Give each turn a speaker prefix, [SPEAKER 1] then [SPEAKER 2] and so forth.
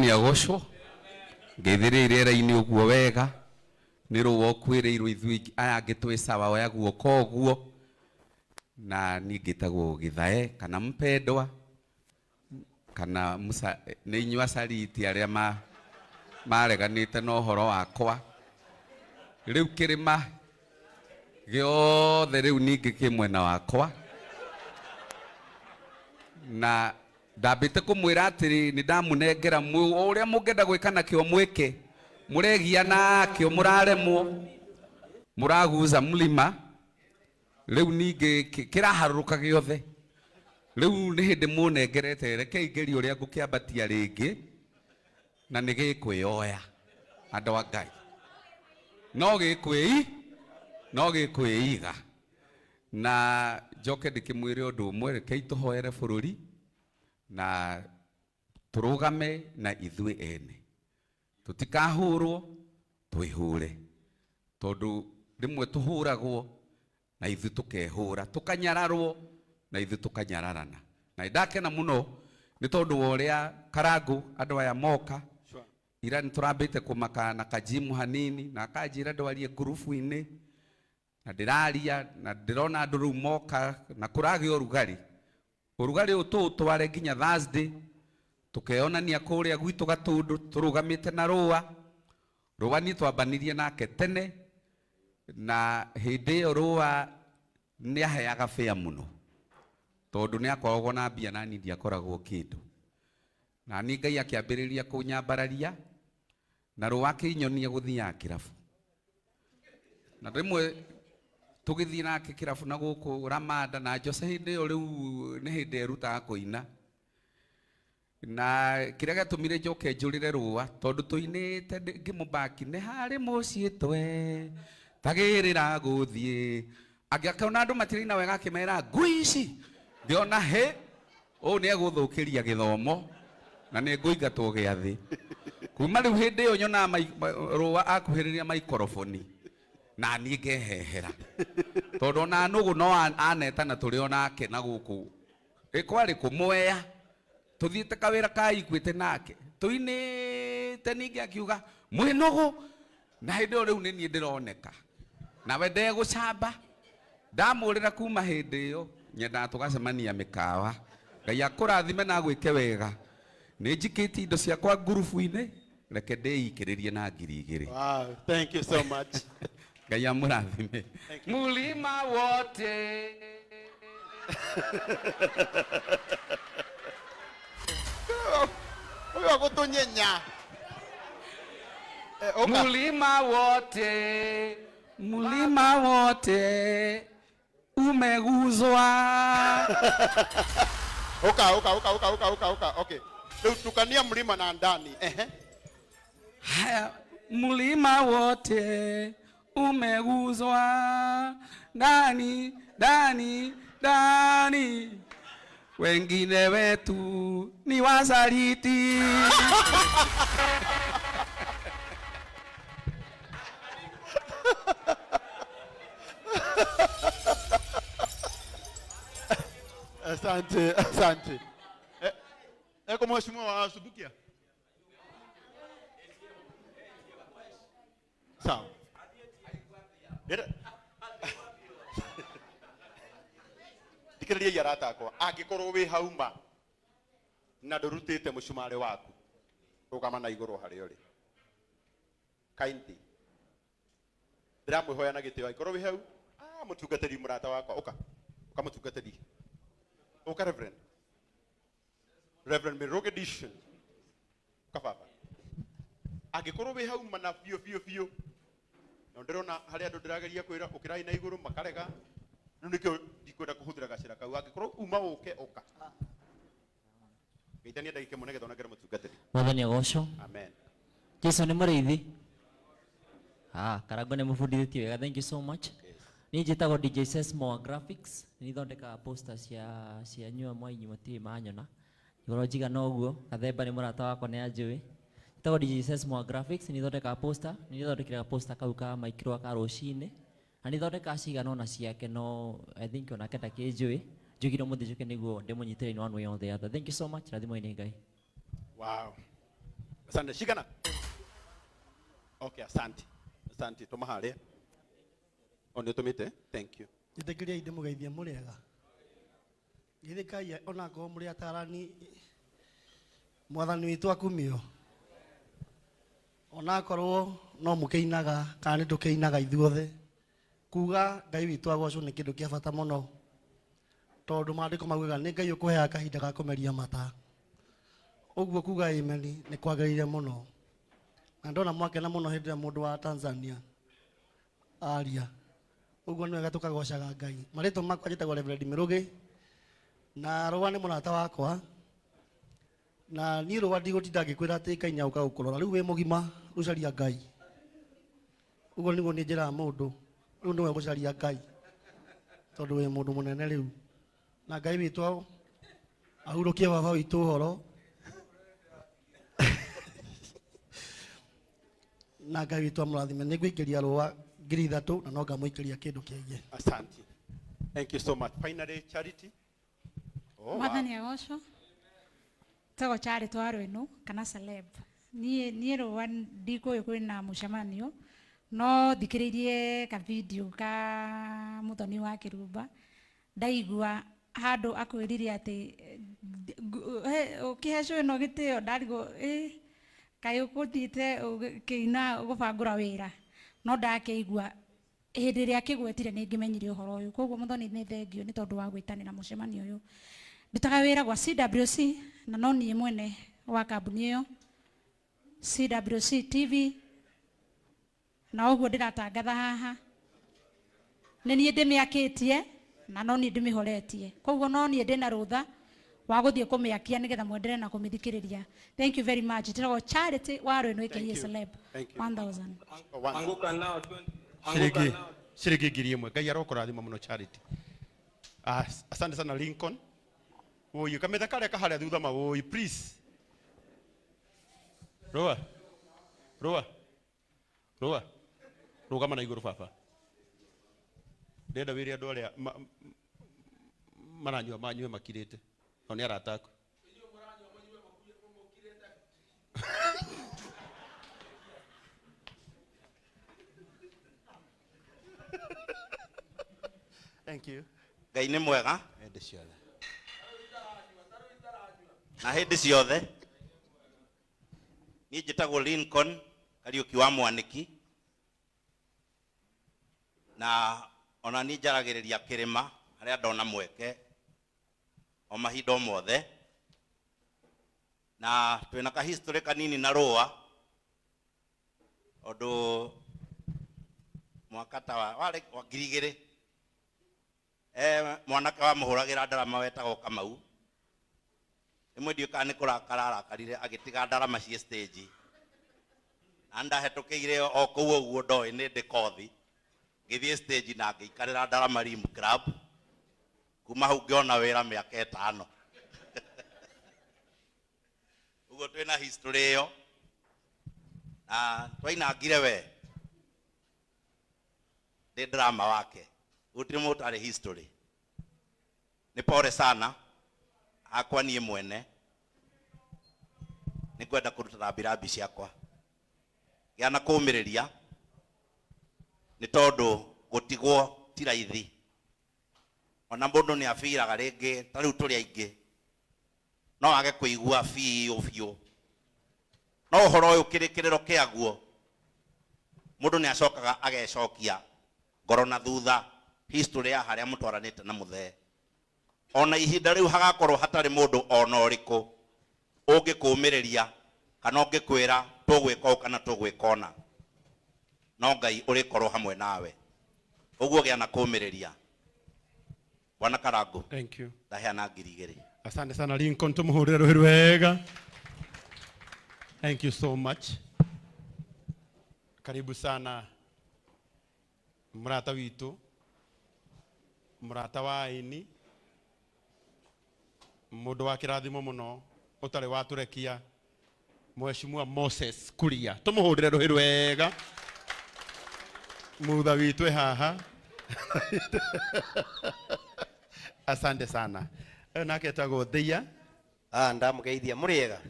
[SPEAKER 1] Mwathani agocwo. Ngeithĩrĩi rĩera-inĩ ũguo wega. Nĩ rũa ũkuĩrĩirwo ithuĩ aya angĩ twĩ sawa oya guoko ũguo. Na niĩ ngĩtagwo Gĩthae kana Mpendwa kana Musa, nĩ inyuĩ acariti arĩa mareganĩte na ũhoro wakwa. Rĩu kĩrĩma gĩothe rĩu ningĩ kĩ mwena wakwa. Na Ndambĩte kũmwĩra atĩrĩ, nĩndamũnengera o ũrĩa mũngĩenda gwĩka nakĩo mwĩke. Mũregia nakĩo mũraremwo, mũraguza mlima, rĩu ningĩ kĩraharũrũka gĩothe. Rĩu nĩ hĩndĩ mũnengerete, rekei ngerie ũrĩa ngũkĩambatia rĩngĩ, na nĩ gĩkwĩoya, andũ a Ngai. No gĩkwĩi, no gĩkwĩiga. Na njoke ndĩkĩmwĩre ũndũ ũmwe, rekei tũhoere bũrũri na tũrũgame na ithuĩ ene. Tũtikahũrwo, twĩhũre. Tondũ rĩmwe tũhũragwo na ithuĩ tũkehũra, tũkanyararwo na ithuĩ tũkanyararana. Na nĩndakena mũno nĩ tondũ wa ũrĩa Karangũ andũ aya moka. Ira nĩtũrambĩte kũmaka na kajimu hanini na akanjĩra ndwarie ngurubu-inĩ. Na ndĩraria na ndĩrona andũ rĩu moka na kũragĩa ũrugarĩ. Ũrugarĩ ũyũ tũũtware nginya Thursday, tũkeyonania kũrĩa gwitũ Gatũndũ tũrũgamĩte na Rũa. Rũa niĩ twambanirie nake tene, na hĩndĩ ĩyo Rũa nĩ aheaga fare mũno, tondũ nĩ akoragwo na mbia na niĩ ndiakoragwo kĩndũ. Na niĩ Ngai akĩambĩrĩria kũnyambararia, na Rũa akĩnyonia gũthiaga kĩrabu. Na rĩmwe tũgĩthiĩ nake kĩrabu na gũkũ Ramada na Jose hĩndĩ ĩyo rĩu nĩ hĩndĩ erutaga kũina. Na kĩrĩa gĩatũmire njoke njũrĩre Rũa tondũ tũinĩte ngĩmũbaki nĩ harĩ mũciĩ twe tagĩrĩra gũthiĩ. Angĩakĩona andũ matiraina wega akĩmera ngui ici, ngĩona hĩ Ũũ nĩ egũthũkĩria gĩthomo na nĩ ngũingatwo gĩathĩ. Kuma rĩu hĩndĩ ĩyo nyonaga Rũa akuhĩrĩria maikoroboni na niĩ ngehehera. Tondũ ona nũgũ no aneta na tũrĩ o nake na gũkũ. Ĩ kwarĩ kũ? Mwea. Tũthiĩte kawĩra ka Equity nake. Tũinĩte ningĩ akiuga mwĩ nũgũ. Na hĩndĩ ĩyo rĩu nĩ niĩ ndĩroneka. Nawe ndegũcamba. Ndamũrĩra kuma hĩndĩ ĩyo nyendaga tũgacemania mĩkawa. Ngai akũrathime na agwĩke wega. Nĩ njikĩtie indo ciakwa ngurubu-inĩ, reke ndĩikĩrĩrie na 2000.
[SPEAKER 2] Wow, thank you so much.
[SPEAKER 1] Ngai amũrathime. Mulima wote.
[SPEAKER 2] Ũyũ agũtũnyenya. Eh, ũka.
[SPEAKER 1] Mulima wote. Mlima wote umeguzwa.
[SPEAKER 2] Uka, uka, uka, uka, uka, uka, uka. Okay. Rĩu tukania mlima na ndani. Ehe.
[SPEAKER 1] Haya, mlima wote umeguzwa ndani, ndani, ndani. Wengine wetu ni wasaliti.
[SPEAKER 2] Asante, asante. Eh, eko mheshimiwa wa Subukia. Sawa. Thikĩrĩriai arata akwa, angĩkorwo wĩ hau ma na ndũrutĩte mũcumarĩ waku, rũgama na igũrũ harĩa ũrĩ. Kindly. Ndĩramwĩhoya na gĩtĩo, angĩkorwo wĩ hau, ah, mũtungatĩri mũrata wakwa, ũka. Ũka mũtungatĩri. Ũka Reverend. Reverend Miroge Dishon. Ũka baba. Angĩkorwo wĩ hau mana biũ biũ biũ, na ndĩrona harĩ andũ ndĩrageria kwĩra ũkĩrai na igũrũ makarega, rĩu nĩkĩo ndikwenda kũhũthĩra gacĩra kau. Angĩkorwo uma ũke ũka. Geithania ndagĩka ĩmwe nĩgetha ũnengere mũtungatĩri.
[SPEAKER 3] Mwathani agocwo.
[SPEAKER 2] Amen.
[SPEAKER 3] Jesu nĩ mũrĩithi. Ah, Karango nĩ mũbundithĩtie wega. Thank you so much. Niĩ njĩtagwo DJ Sesmo wa Graphics. Nĩ thondekaga poster cia cianyu amwe ainyu matirĩ manyona. Igũrũ njigana ũguo, Kathemba nĩ mũrata wakwa nĩ anjũĩ. Njĩtagwo DJ Sesmo wa Graphics, nĩ thondekaga poster. Nĩ thondekire poster kau ka Mike Rwa ka rũcinĩ. Na nĩ thondekaga cigana ũna ciake no I think onake ndakĩnjũĩ. Njugire ũmũthĩ njũke nĩguo ndĩmũnyitĩre in one way or the other. Thank you so much. Rathimwo nĩ Ngai.
[SPEAKER 2] Wow. Asante. Shikana. Okay, asante. Asante. Tuma haria. O nĩ ũtũmĩte? Thank you.
[SPEAKER 4] Njĩtĩkĩriai ndĩmũgeithie mũrĩega. Geithĩkai onakorwo mũrĩ atarani mwathani witũ akumio. Onakorwo no mũkĩinaga kana nĩ tũkĩinaga ithuothe. Kuga Ngai witũ agocwo nĩ kĩndũ kĩa bata mũno. Tondũ maandĩko maugaga nĩ Ngai ũkũheaga kahinda ga kũmeria mata. Ũguo kuga amen nĩ kwagĩrĩire mũno. Na ndona mwakena mũno hĩndĩ ĩrĩa mũndũ wa Tanzania aria. Ũguo nĩ wega tũkagocaga Ngai. Marĩtwa makwa njĩtagwo Reverend Mĩrũgĩ na Rũa nĩ mũrata wakwa. Na niĩ Rũa ndigũtinda ngĩkwĩra atĩ Ngai nĩagũka gũkũrora. Rĩu wĩ mũgima, rĩu caria Ngai. Ũguo nĩguo niĩ njĩraga mũndũ, rĩu nĩwe gũcaria Ngai. Tondũ wĩ mũndũ mũnene rĩu. Na Ngai witũ ahurũkie baba witũ ũhoro. Na Ngai witũ amũrathime. Nĩngũikĩria Rũa 3,000 na no ngamũikĩria kĩndũ kĩngĩ.
[SPEAKER 2] Asante. Thank you so much. Finally, Charity. Oh, wow.
[SPEAKER 5] Mwathani agocwo. Tagwo Charity wa Rwĩnũ kana celeb. Niĩ Rũa ndikũĩ kwĩna mũcemanio no thikĩrĩirie ka video ka Mũthoni wa Kĩrumba ndaigua handũ akwĩrire atĩ ũkĩhe cũ ĩno gĩtĩo ndarigwo kaĩ ũgũthiĩte ũkĩina gũbangũra wĩra no ndakĩigua hĩndĩ ĩrĩa akĩgwetire nĩ ngĩmenyire ũhoro ũyũ. Koguo Mũthoni nĩ thengio nĩ tondũ wa gwĩtanĩra mũcemanio ũyũ. Ndutaga wĩra gwa CWC na no niĩ mwene wa kambuni ĩyo CWC TV na ũguo ndĩratangatha haha nĩ niĩ ndĩmĩakĩtie na no niĩ ndĩmĩhoretie. Koguo no niĩ ndĩna rũtha wa gũthiĩ kũmĩakia nĩgetha mwendelee na kũmĩthikĩrĩria. Thank you very much. Njĩtagwo Charity wa Rwĩnũ aka
[SPEAKER 2] Thank you.
[SPEAKER 5] Celeb.
[SPEAKER 2] Thank you.
[SPEAKER 5] 1000.
[SPEAKER 2] Anguka nao Shiringi shiringi 1,000. Ngai arokũrathima mũno Charity. Asante sana Lincoln. Ũyũ kametha karĩa kaharĩa thutha ma ũyũ please. Rũa. Rũa. Rũa. Rũgama na igũrũ baba. Ndĩrenda wĩre andũ arĩa maranyua manyue makirĩte. No nĩ arata aku.
[SPEAKER 4] Thank you.
[SPEAKER 6] Ngai nĩ mwega.
[SPEAKER 2] Hĩndĩ ciothe.
[SPEAKER 6] Na hĩndĩ ciothe. Niĩ njĩtagwo Lincoln Kariũki wa Mwanĩki. Na ona niĩ njaragĩrĩria kĩrĩma harĩa ndona mweke o mahinda o mothe. Na twĩna ka history kanini na Rũa. Ũndũ mwaka ta warĩ wa ngiri igĩrĩ. Mwanake wa mũhũragĩra ndarama wetagwo Kamau. Rĩmwe ndiũĩ kana nĩ kũrakara arakarire agĩtiga ndarama ciĩ stage. Na ndahĩtũkĩire o kũu ũguo ndoĩ nĩ ndĩ kothi. Ngĩthiĩ stage na ngĩikarĩra ndarama Rim Club. Kuma hau ngĩona wĩra mĩaka 5. Ũguo twĩna history ĩyo. Na twainangire we. Ndĩ drama wake. Gũtirĩ mũndũ ũtarĩ history. Nĩ pole sana. Hakwa niĩ mwene. Nĩ ngwenda kũruta rambirambi ciakwa. Gĩa na kũũmĩrĩria. Nĩ tondũ gũtigwo ti raithi. Ona mũndũ nĩ abiraga rĩngĩ, ta rĩu tũrĩ aingĩ. No age kũigua biũ biũ. No ũhoro ũyũ kĩrĩkĩrĩro kĩaguo, mũndũ nĩ acokaga agecokia ngoro na thutha history ya harĩa mũtwaranĩte na mũthee. Ona ihinda rĩu hagakorwo hatarĩ mũndũ ona ũrĩkũ ũngĩkũũmĩrĩria kana ũngĩkwĩra tũgwĩka ũũ kana tũgwĩka ũna. No Ngai ũrĩkorwo hamwe nawe. Ũguo gĩa na kũũmĩrĩria. Bwana Karangu.
[SPEAKER 2] Thank you.
[SPEAKER 6] Ndaheana 2,000.
[SPEAKER 2] Asante sana Lincoln, tumuhurire ruhi rwega. Thank you so much. Karibu sana murata witu, murata wa aini, mundu wa kirathimo muno utari waturekia, Mheshimiwa Moses Kuria. Tumuhurire ruhi rwega. Mutha witu e haha. Asante sana. Nake etagwo Theia.
[SPEAKER 7] Ndamugeithia mũrĩega.